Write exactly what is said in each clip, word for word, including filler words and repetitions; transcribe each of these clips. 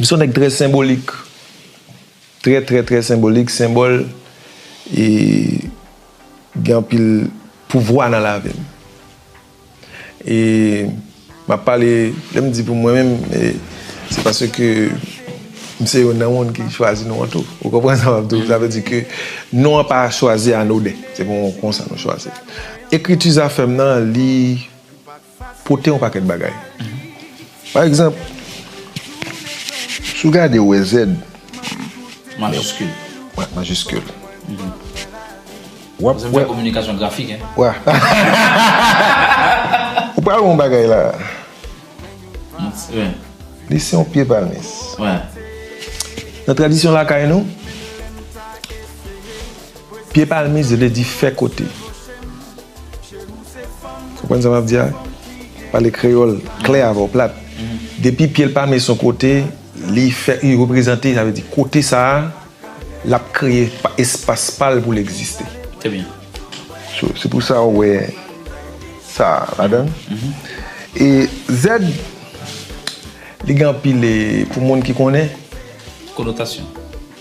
M se yon nèg trè senbolik. Trè, trè, trè senbolik. Senbòl e gen anpil pouvwa nan lavi m. E m ap pale, lè m di pou mwen menm, e, se paske m se youn nan moun ki chwazi non an tou. Ou konprann sa m ap di w? Sa vle di ke non an pa chwazi anoden. Se pou konsa nou chwazi. Ekriti Zafèm nan, li pote yon pakèt bagay. Pa egzanp, si w gade, ou wè Z, majiskil. Wè, majiskil. W ap wè kominikasyon grafik, hein? Wè. Ou pral wè yon bagay la. Li se yon pye palmis. Nan tradisyon lakay nou, pye palmis vle di fè kote. Konprann sa m ap di a? Pale kreyòl klè avè w, plat. Depi pye l palmis yon kote, li fè, li reprezante, sa vle di kote sa a, l ap kreye pa, espas pa l pou l egziste. Trè byen. So, se pou sa w wè sa ladan. E Z, li gen anpil, e, pou moun ki konnen. Konotasyon.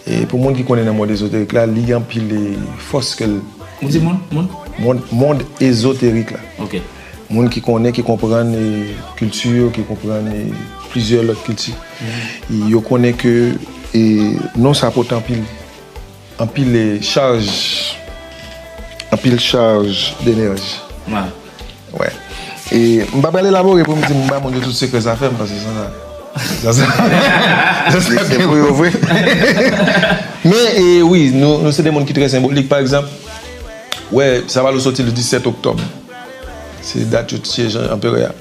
E pou moun ki konnen nan mond ezoterik la, li gen anpil, e, fòs ke l. Ou di moun? Moun? Mond, mond ezoterik la. Ok. Moun ki konnen, ki konprann, e, kilti yo, ki konprann, e, plizyè lòt kilti. E yo konnen ke, e, non sa pote anpil, anpil, e, chaj, anpil chaj denèji. Wè. E m pa pral elabore pou m di m ba moun yo tout sekrè Zafèm, paske sa, sa, sa, sa, sa, se pou yo vre. Men, e, wi, nou, nou se de moun ki trè senbolik. Pa egzanp, wè, Savalou soti le disèt oktòb. Se dat yo tiye Jan Anperè a.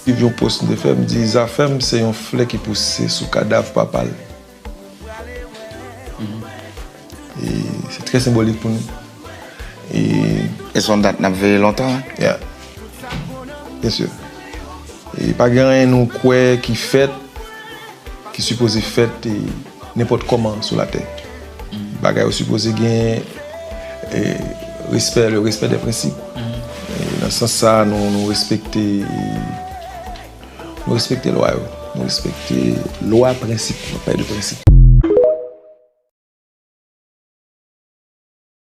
Swiv yon post m te fè, m di, Zafèm se yon flè ki pouse sou kadav papa l. E se trè senbolik pou nou. E e se yon dat n ap veye lontan, hein? Yeah. Byen si. E pa gen anyen nou kwè ki fèt, ki sipoze fèt, e nenpòt kòman sou latè. Bagay yo sipoze gen, e, respè, le respect des principes. E nan sans sa, nou, nou respekte, nou respekte lwa yo. Nou respekte lwa, prensip. Nou pale de prensip.